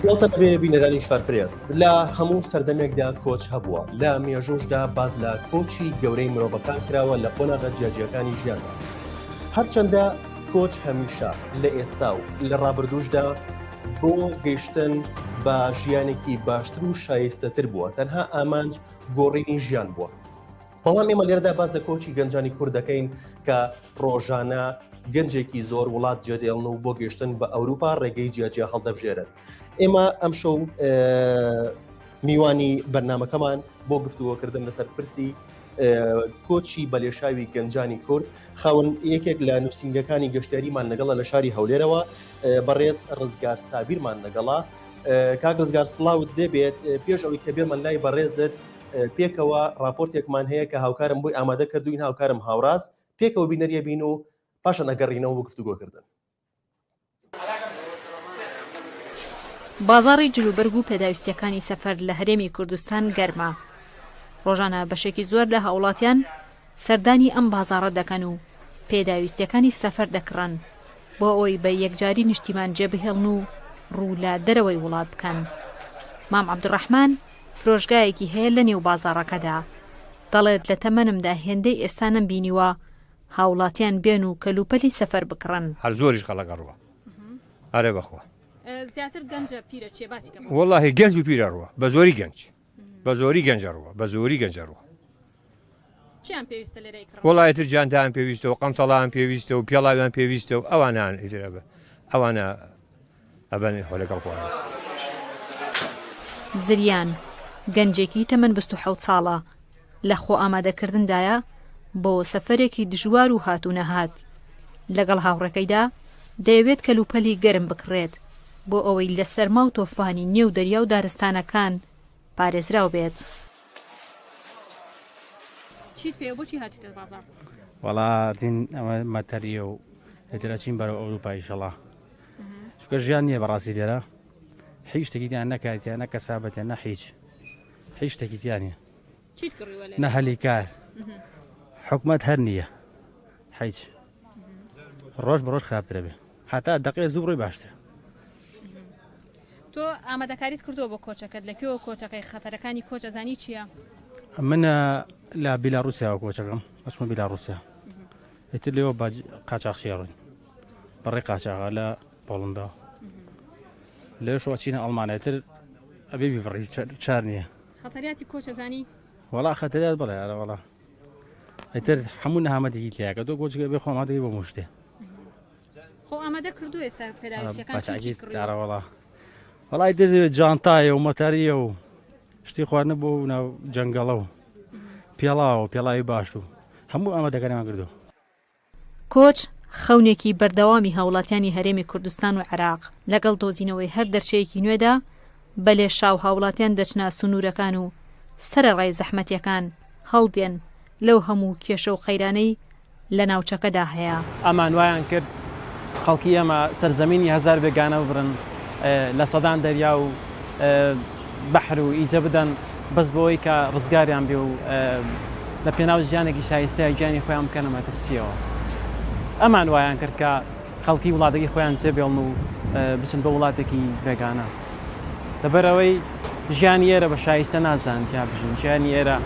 سڵاوتان لێ بینەرانی شارپرێس لە هەموو سەردەمێکدا کۆچ هەبووە لە مێژووشدا باس لە کۆچی گەورەی مرۆڤەکان کراوە لە قۆناغە جیاجیاکانی ژیاندا هەرچەندە کۆچ هەمیشە لە ئێستا و لە ڕابردووشدا بۆ گەیشتن بە ژیانێکی باشتر و شایستەتر بووە تەنها ئامانج گۆڕینی ژیان بووە بەڵام ئێمە لێرەدا باس لە کۆچی گەنجانی کورد دەکەین کە ڕۆژانە گەنجێکی زۆر وڵات جێدێڵن و بۆ گەشتن بە ئەوروپا ڕێگەی جیاجیا هەڵدەبژێرن ئێمە ئەم شەو میوانی بەرنمەکەمان بۆ گفتوگۆکردن لەسەر پرسی کۆچی بەلێشاوی گەنجانی کورد خاون یەکێک لە نووسنگەکانی گەشتیاریمان لەگەڵە لە شاری هەولێرەوە بەڕێز ڕزگار سابیرمان لەگەڵا کاک ڕزگار سڵاوت لێبێت پێش ئەوەی کە بێمە لای بەڕێزت پێکەوە راپۆرتێکمان هەیە کە هاوکارم بۆی ئامادە کردوین هاوکارم هاوڕاز پێکەوە بینەریە بین و پاشان ئەگەڕینەوە بۆ گفتوگۆکردن. بازاڕی جلوبەرگ و پێداویستییەکانی سەفەر لە هەرێمی کوردستان گەرمە، ڕۆژانە بەشێکی زۆر لە هاوڵاتیان سەردانی ئەم بازاڕە دەکەن و پێداویستییەکانی سەفەر دەکڕن بۆ ئەوەی بە یەکجاری نیشتیمان جێبهێڵن و ڕوو لە دەرەوەی وڵات بکەن. مام عەبدولڕەحمان فرۆشگایەکی هەیە لە نێو بازاڕەکەدا، دەڵێت لە تەمەنمدا هێندەی ئێستا نەمبینیوە هاوڵاتیان بێن و کەلوپەلی سەفەر بکڕن. هەر زۆریش خەڵک ئەڕوا ئەرێ بەخوا. زیاتر گەنجە پیرە چیە باسی کە. وەڵاهی گەنج و پیرە ڕوا بە زۆری گەنج بە زۆری گەنج ئەڕوا بە زۆری گەنج ئەڕوا. چیان پێویستە لێرە ئەیکڕن؟ وەڵا ئیتر جانتایان پێویستە و قەمسەڵایان پێویستە و پێڵاویان پێویستە و ئەوانان ئیتر ئەبە ئەوانە ئەبەن خۆ لەگەڵ خۆیان. زریان، گەنجێکی تەمەن 27 ساڵە، لە خۆئامادەکردندایە بۆ سەفەرێکی دژوار و هات و نەهات. لەگەڵ هاوڕێکەیدا دەیەوێت کەلوپەلی گەرم بکڕێت بۆ ئەوەی لە سەرما و تۆفانی نێو دەریا و دارستانەکان پارێزراو بێت. چیت پێیە بۆچی هاتویتە بازاڕ؟ وەڵا چین ئەمە مەتەریە و ئیتر ئەچین بەرەو ئەوروپا ئیشەڵا چونکە ژیان نییە بەڕاستی لێرە هیچ شتێکی تیان نەکارتیان نە کەسابەتیان نە هیچ هیچ شتێکی تیان نیە چیت کڕیوە لێرە؟ نە هەلی کار حکومەت هەر نییە هیچ ڕۆژ بە ڕۆژ خراپترە بێ هەتا دەقێ زوو بڕۆی باشترە تۆ ئامادەکاریت کردووە بۆ کۆچەکەت لە کوێوە کۆچەکەی خەتەرەکانی کۆچ ئەزانی چییە؟ من لە بیلاڕوسیاوە کۆچەکەم ئەچمە بیلاڕوسیا ئیتر لێوە بە قاچاخچی ئەڕۆین بەڕێ قاچاغە لە پۆڵندا لێشەوە ئەچینە ئەڵمانیا ئیتر ئەبێ بیبڕی چار نییە خەتەریاتی کۆچ ئەزانی؟ وەڵا خەتەریات بڵێ ئەرە وەڵا ئیتر هەموو نەهامەتێکی تیاکە تۆ کۆچگە بێ خۆمادەی بۆ مشتێ خۆ ئامادە کردووە ئێستا پێداویستیەکان چی چیت کڕیوە؟ ئارە وەڵا وەڵا ئیتر جانتایە و مەتەریە و شتی خواردنە بۆ ناو جەنگەڵە و پێڵاوە و پێڵاوی باش و هەموو ئامادەکاریمان کردووە. کۆچ خەونێکی بەردەوامی هاوڵاتیانی هەرێمی کوردستان و عێراق، لەگەڵ دۆزینەوەی هەر دەرچەیەکی نوێدا بە لێشاو هاوڵاتیان دەچنە سنوورەکان و سەرەڕای زەحمەتیەکان هەڵدێن لەو هەموو کێشە و قەیرانەی لە ناوچەکەدا هەیە. ئەمان وایان کرد خەڵکی ئێمە سەرزەمینی هەزار بێگانە ببرن لە سەدان دەریا و بەحر و ئیجە بدەن بەس بۆی کە ڕزگاریان بێ و لە پێناو ژیانێکی شایستەیە گیانی خۆیان بکەنە مەترسیەوە. ئەمان وایان کرد کە خەڵکی وڵاتەکەی خۆیان جێ بێڵن و بچن بۆ وڵاتێکی بێگانە. لەبەرئەوەی ژیانی ئێرە بە شایستە نازانن تیا بژین، ژیانی ئێرە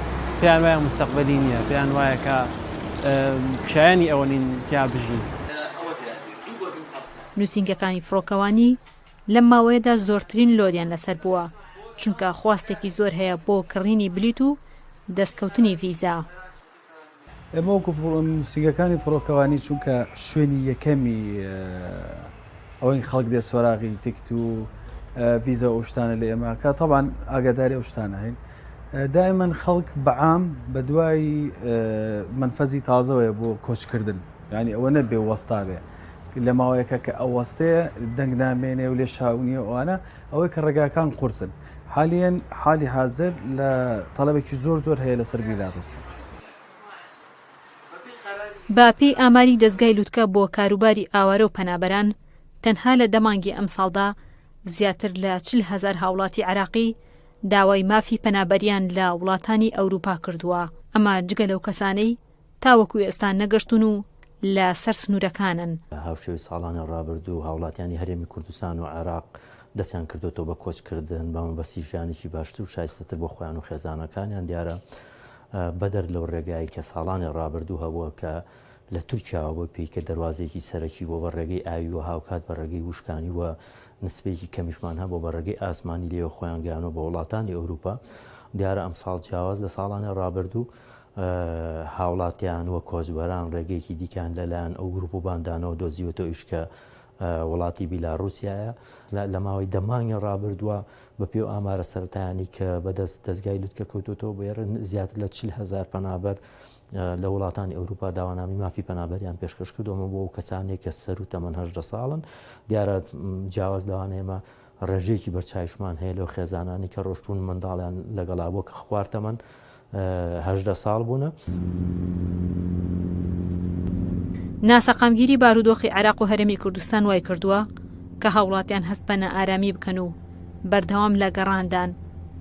پێیان وایە مستەقبەلی نییە، پێیان وایە کە شایەنی ئەوە نین تیا بژین. نووسینگەکانی فڕۆکەوانی لەم ماوەیەدا زۆرترین لۆدیان لەسەر بووە، چونکە خواستێکی زۆر هەیە بۆ کڕینی بلیت و دەستکەوتنی ڤیزا. ئێمە وەکو نووسینگەکانی فڕۆکەوانی چونکە شوێنی یەکەمی ئەوەی خەڵک دێت سۆراغی تکت و ڤیزە ئەو شتانە لە ئێماکە تەبان ئاگاداری ئەو شتانە هەین دائما خەڵک بەعام بە دوای منفەزی تازەوەیە بۆ کۆچکردن ینی ئەوە نەبێ وەستا بێ لە ماوەیەکە کە ئەوەستەیە دەنگ نامێنێ و لێ شاونیە ئەوانە ئەوەی کە ڕێگاکان قورسن حالیەن حالی حاضر لە تەڵەبێکی زۆر زۆر هەیە لەسەر بیلاروسیا. بە پێی ئاماری دەزگای لوتکە بۆ کاروباری ئاوارە و پەنابەران، تەنها لە دە مانگی ئەمساڵدا زیاتر لە 40 هەزار هاوڵاتی عێراقی داوای مافی پەنابەریان لە وڵاتانی ئەوروپا کردووە، ئەمە جگە لەو کەسانەی تاوەکو ئێستا نەگەشتوون و. لە سەر سنوورەکانن. هاوشێوەی ساڵانی ڕابردوو هاوڵاتیانی هەرێمی کوردستان و عێراق دەستیان کردۆتەوە بە کۆچکردن بە مەبەستی ژیانێکی باشتر و شایستەتر بۆ خۆیان و خێزانەکانیان، دیارە بەدەر لەو ڕێگایەی کە ساڵانی ڕابردوو هەبووە کە لە تورکیاوە بۆ پێی کە دەروازەیەکی سەرەکی بووە بە ڕێگەی ئاوی و هاوکات بە ڕێگەی وشکانی و نسبەیەکی کەمیشمان هەبووە بە ڕێگەی ئاسمانی لێوە خۆیان گەیانوە بە وڵاتانی ئەوروپا دیارە ئەمساڵ جیاواز لە ساڵانی ڕابردوو هاوڵاتیان و کۆچبەران ڕێگەیەکی دیکەیان لەلایەن ئەو گروپ و باندانەوە دۆزیوەتەوە ئیش کە وڵاتی بیلاڕوسیایە لە ماوەی دە مانگی ڕابردووە بە پێی ئامارە سەرەتایانی کە بەدەست دەزگای لوتکە کەوتوتەوە بۆ زیاتر لە 40 هزار پەنابەر لە وڵاتانی ئەوروپا داوانامی مافی پەنابەریان پێشکەش کردووە بۆ ئەو کەسانێک کە سەرو تەمەن هەژدە ساڵن دیارە جیاواز لەوانە ئێمە ڕێژەیەکی بەرچاویشمان هەیە لەو خێزانانی کە ڕۆشتون منداڵیان لەگەڵا بووە کە خوار تەمەن 18 ساڵ بوونە. ناسەقامگیری بارودۆخی عێراق و هەرێمی کوردستان وای کردووە کە هاوڵاتیان هەست بە نائارامی بکەن و بەردەوام لە گەڕاندان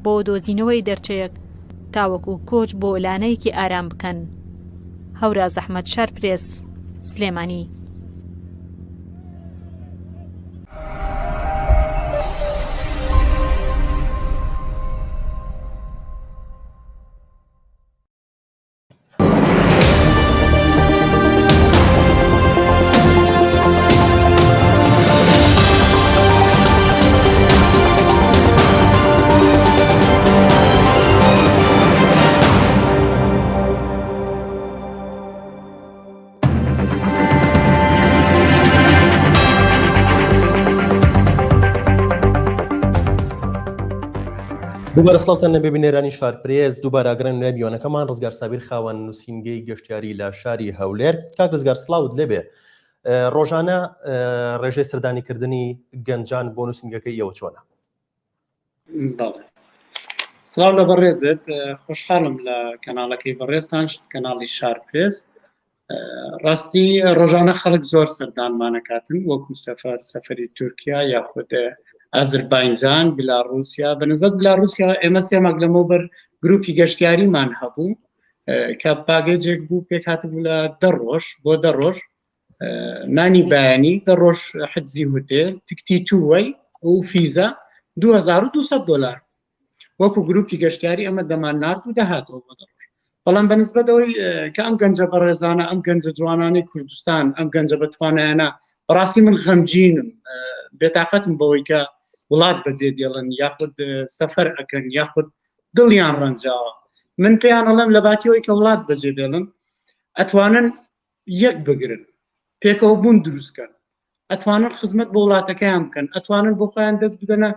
بۆ دۆزینەوەی دەرچەیەک تاوەکو کۆچ بۆ لانەیەکی ئارام بکەن. هەوراز ئەحمەد شارپرێس، سلێمانی. دووبارە سڵاوتان لەبێ بینەرانی شار پرێس دووبارە گەڕێن لای میوانەکەمان ڕزگار سابیر خاوەن نووسینگەی گەشتیاری لە شاری هەولێر کاک ڕزگار سڵاوت لێبێ ڕۆژانە ڕێژەی سەردانیکردنی گەنجان بۆ نووسینگەکەی ئێوە چۆنە؟ بەڵێ سڵاو لە بەڕێزت خۆشحاڵم لە کەناڵەکەی بەڕێزتان کەناڵی شار پرێس ڕاستی ڕۆژانە خەڵک زۆر سەردانمانەکاتن وەکو سەفەر سەفەری تورکیا یاخود ئازربایجان بلاڕوسیا بەنسبەت بلاڕوسیا ئێمە سێ مانگ لەمەوبەر گروپی گەشتیاریمان هەبوو کە package ێک بوو پێکهات بوو لە دە ڕۆژ بۆ دە ڕۆژ نانی بەیانی دە ڕۆژ حجزی هوتێل تکتی two-way و فیزە 2200 دلار وەکو گروپی گەشتیاری ئەمە دەمان نارد و دەهاتەوە بۆ دە ڕۆژ بەڵام بەنسبەت ئەوەی کە ئەم گەنجە بەڕێزانە ئەم گەنجە جوانانەی کوردستان ئەم گەنجە بەتوانایانە بەڕاستی من غەمگینم بێتاقەتم بەوەی کە وڵات بەجێ دێڵن یاخود سەفەر ئەکەن یاخود دڵیان ڕەنجاوە من پێیان ئەڵێم لە باتیەوەی کە وڵات بەجێ بێڵن ئەتوانن یەک بگرن پێکەوە بوون دروستکەن ئەتوانن خزمەت بۆ وڵاتەکەیان بکەن ئەتوانن بۆ خۆیان دەست بدەنە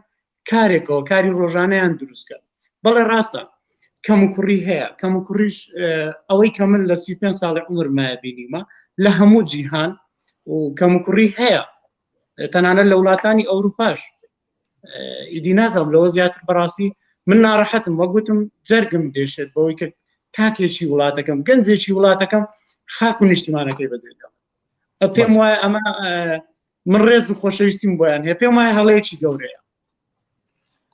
کارێکەوە کاری ڕۆژانەیان دروستکەن بەڵێ ڕاستە کەم و کوڕی هەیە کەم و کوڕیش ئەوەی کە من لە 35 ساڵی عمر مایە بینیمە لە هەموو جیهان و کەم و کوڕی هەیە تەنانەت لە وڵاتانی ئەوروپاش ئیدی نازانم لەوە زیاتر بەڕاستی من ناڕەحەتم وەک گوتم جەرگم دێشێت بەوەی کە تاکێکی وڵاتەکەم گەنجێکی وڵاتەکەم خاک و نیشتیمانەکەی بەجێدەڵێت پێم وایە ئەمە من ڕێز و خۆشەویستیم بۆیان هەیە پێم وایە هەڵەیەکی گەورەیە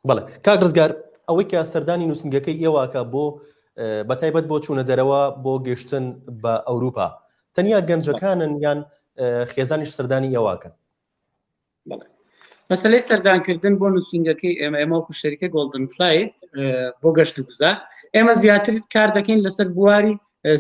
بەڵێ کاک ڕزگار ئەوەی کە سەردانی نووسنگەکەی ئێواکە بۆ بەتایبەت بۆ چوونە دەرەوە بۆ گەشتن بە ئەوروپا تەنیا گەنجەکانن یان خێزانیش سەردانی ئێواکەن مەسلەی سەردانکردن بۆ نووسینگەکەی ئێمە ئێمە وەکو شەریکە گۆڵدن فلایت بۆ گەشت و گوزار ئێمە زیاتر کار دەکەین لەسەر بواری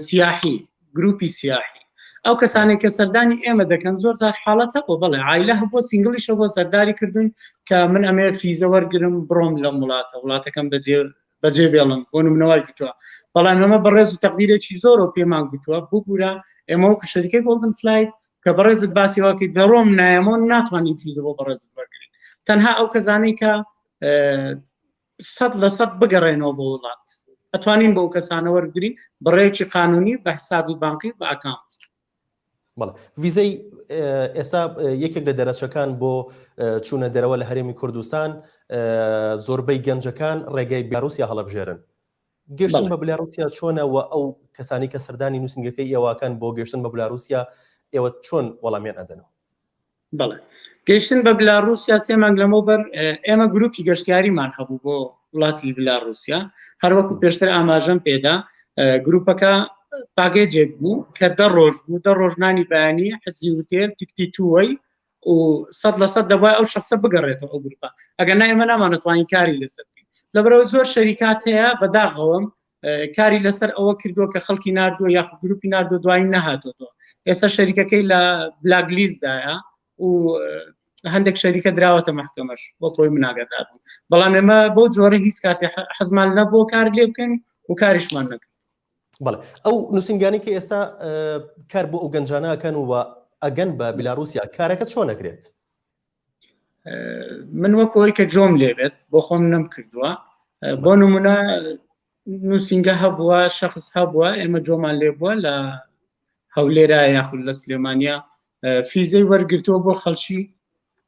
سیاحی گروپی سیاحی ئەو کەسانێک کە سەردانی ئێمە دەکەن زۆر جار حاڵەت هەبوو بەڵێ عیلە هەبووە single یشە بۆ سەرداری کردوون کە من ئەمێ فیزە وەرگرم بڕۆم لەم وڵاتە وڵاتەکەم بەجێ بەجێ بێڵم بۆ نمونەوای گوتووە بەڵام ئەمە بەڕێز و تەقدیرێکی زۆرەوە پێمان گوتووە ببوورە ئێمە وەکو شەریکەی گۆڵدن فلایت کە بەڕێزت باسی واکەی دەڕۆم نایەمەوە ناتوانین فیزە بۆ بەڕێزت وەرگرین تەنها ئەو کەسانەی کە سەد لە سەد بگەڕێنەوە بۆ وڵات ئەتوانین بۆ کەسانە وەرگین بڕێکی قانونی بە حسابی بانقی بە account بەڵێ ڤیزەی ئێستا یەکێک لە دەرەچەکان بۆ چوونە دەرەوە لە هەرێمی کوردستان زۆربەی گەنجەکان ڕێگەی بلاروسیا هەڵبژێرن گەشتن بە بلاروسیا چۆنە و ئەو کەسانی کە سەردانی نووسنگەکەی ئێواکەن بۆ گەشتن بە بلاروسیا ئێوە چۆن وەڵامیان ئەدەنەوە؟ بەڵێ گەیشتن بە بلاروسیا سێ مانگ لەمەوبەر ئێمە گروپی گەشتیاریمان هەبوو بۆ وڵاتی بلاروسیا هەروەکو پێشتر ئاماژەم پێدا گروپەکە package ێک بوو کە دە ڕۆژ بوو دە ڕۆژ نانی بەیانی حەجزی وتێل تکتی two-way و 100% دەبای ئەو شخصە بگەڕێتەوە ئەو گروپە ئەگەر نا ئێمە نامانەتوانین کاری لەسەر بکەین لەبەرەوە زۆر شەریکات هەیە بەداخەوەم کاری لەسەر ئەوە کردووە کە خەڵکی ناردووە یاخود گروپی ناردووە دوایی نەهاتۆتەوە ئێستا شەریکەکەی لە blacklist دایە و هەندێک شەریکە دراوەتە محکەمەش بۆ خۆی مناگەدار بوو بەڵام ئێمە بۆ جۆرە هیچ کاتێ حەزمان لە بۆ کار لێ بکەین و کاریشمان نەکرد بەڵێ ئەو نووسنگانی کە ئێستا کار بۆ ئەو گەنجانەکەن و ئەگەن بە بیلاروسیا کارەکە چۆن نەکرێت من وەک ئەوەی کە جۆم لێبێت بۆ خۆم نەم کردووە بۆ نمونە نووسینگە هەبووە شخص هەبووە ئێمە جۆمان لێ بووە لە هەولێرا یاخود لە سلێمانیا فیزەی وەرگرتووە بۆ خەڵکی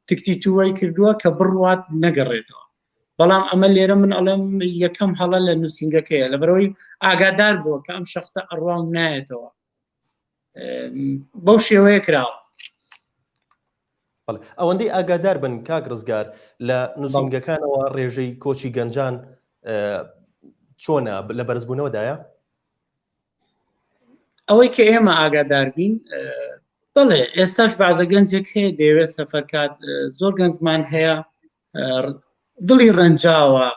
تکتی two-way کردووە کە بڕوات نەگەڕێتەوە بەڵام ئەمە لێرە من ئەڵێم یەکەم هەڵە لە نووسینگەکەیە لەبەرەوەی ئاگادار بووە کە ئەم شخصە ئەڕوا و نایەتەوە بەو شێوەیە کراوە ئەوەندەی ئاگادار بن کاک ڕزگار لە نووسینگەکانەوە ڕێژەی کۆچی گەنجان چۆنە لە بەرزبوونەوەدایە؟ ئەوەی کە ئێمە ئاگادار بین بەڵێ ئێستاش بازە گەنجێک هەیە دەیەوێت سەفەرکات زۆر گەنجمان هەیە دڵی ڕەنجاوە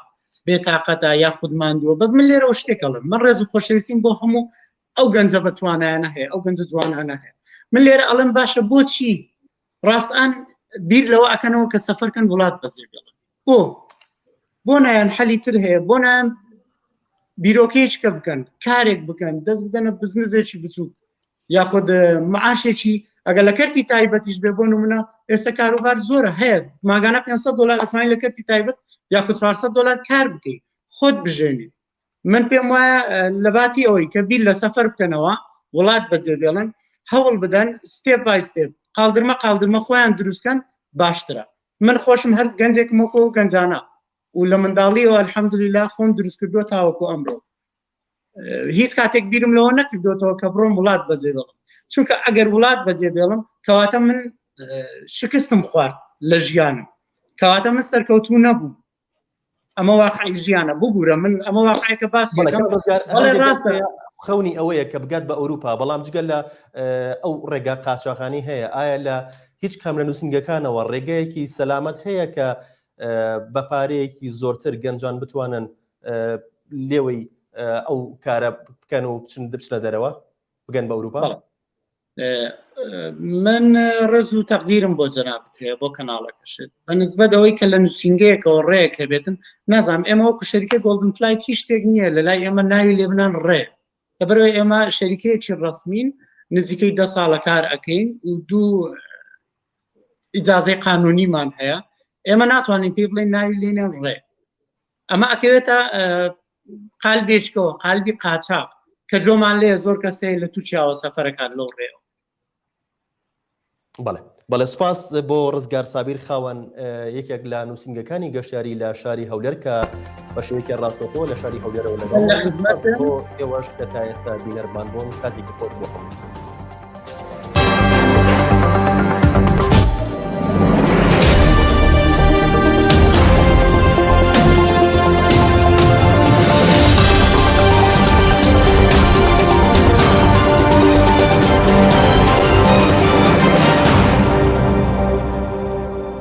بێتاقەتە یاخود ماندووە بەس من لێرەوە شتێک ئەڵێم من ڕێز و خۆشەویستیم بۆ هەموو ئەو گەنجە بە توانایانە هەیە ئەو گەنجە جوانانە هەیە من لێرە ئەڵێم باشە بۆچی ڕاستان بیر لەوە ئەکەنەوە کە سەفەرکەن وڵات بەجێ بێڵن بۆ بۆ نایەن حەلی تر هەیە بۆ نایەن بیرۆکەیەکە بکەن کارێک بکەن دەست بدەنە بزنزێکی بچووک یاخود معاشێکی ئەگەر لە کەرتی تایبەتیش بێ بۆ نمونە ئێستا کاروبار زۆرە هەیە ماگانە 500 دلار ئەتوانین لە کەرتی تایبەت یاخود 400 دلار کار بکەیت خۆت بژێنی من پێم وایە لە باتی ئەوەی کە بیر لە سەفەر بکەنەوە وڵات بەجێ بێڵن هەوڵ بدەن step by step قاڵدرمە قاڵدرمە خۆیان دروستکەن باشترە من خۆشم هەر گەنجێکم وەکو گەنجانە و لە منداڵیەوە الحمدلله خۆم دروست کردووە تاوەکو ئەمڕۆ هیچ کاتێک بیرم لەوە نەکردوێتەوە کە بڕۆم وڵات بەجێ بێڵم چونکە ئەگەر وڵات بەجێ بێڵم کەواتە من شکستم خوارد لە ژیانم کەواتە من سەرکەوتوو نەبوو ئەمە واقعی ژیانە بگورە من ئەمە واقعێکە باس خەونی ئەوەیە کە بگات بە ئەوروپا بەڵام جگە لە ئەو ڕێگا قاچاخانی هەیە ئایا لە هیچ کام لە نووسنگەکانەوە ڕێگەیەکی سەلامەت هەیە کە بە پارەیەکی زۆرتر گەنجان بتوانن لێوەی ئەو کارە بکەن و بچن بچنە دەرەوە بگەن بە ئەوروپا؟ من ڕێز و تەقدیرم بۆ جەنابت هەیە بۆ کەناڵەکەشت بە نسبەت ئەوەی کە لە نووسینگەیەکەوە ڕێیەک هەبێتن نازانم ئێمە وەکو شەریکە گۆڵدن فلایت هیچ شتێک نییە لە لای ئێمە ناوی لێبنان ڕێ لەبەرەوەی ئێمە شەریکەیەکی ڕەسمین نزیکەی دە ساڵە کار ئەەکەین و دوو ئیجازەی قانونیمان هەیە ئێمە ناتوانین پێی بڵێن ناوی لێنێن ڕێ ئەمە ئەکەوێتە قالبێچکەوە قالبی قاچاق کە جۆمان لێ زۆر کەسێ لە تورکیاوە سەفەرەکان لەو ڕێەوە بەڵێ بەڵێ سوپاس بۆ ڕزگار سابیر خاوەن یەکێک لە نووسینگەکانی گەشتیاری لە شاری هەولێر کە بە شێوەیەکی ڕاستەوخۆ لە شاری هەولێرەوە لەگەڵ خزمەت بۆ ئێوەش کە تا ئێستا بینەرمان بوون کاتێکی خۆش بۆ هەموو.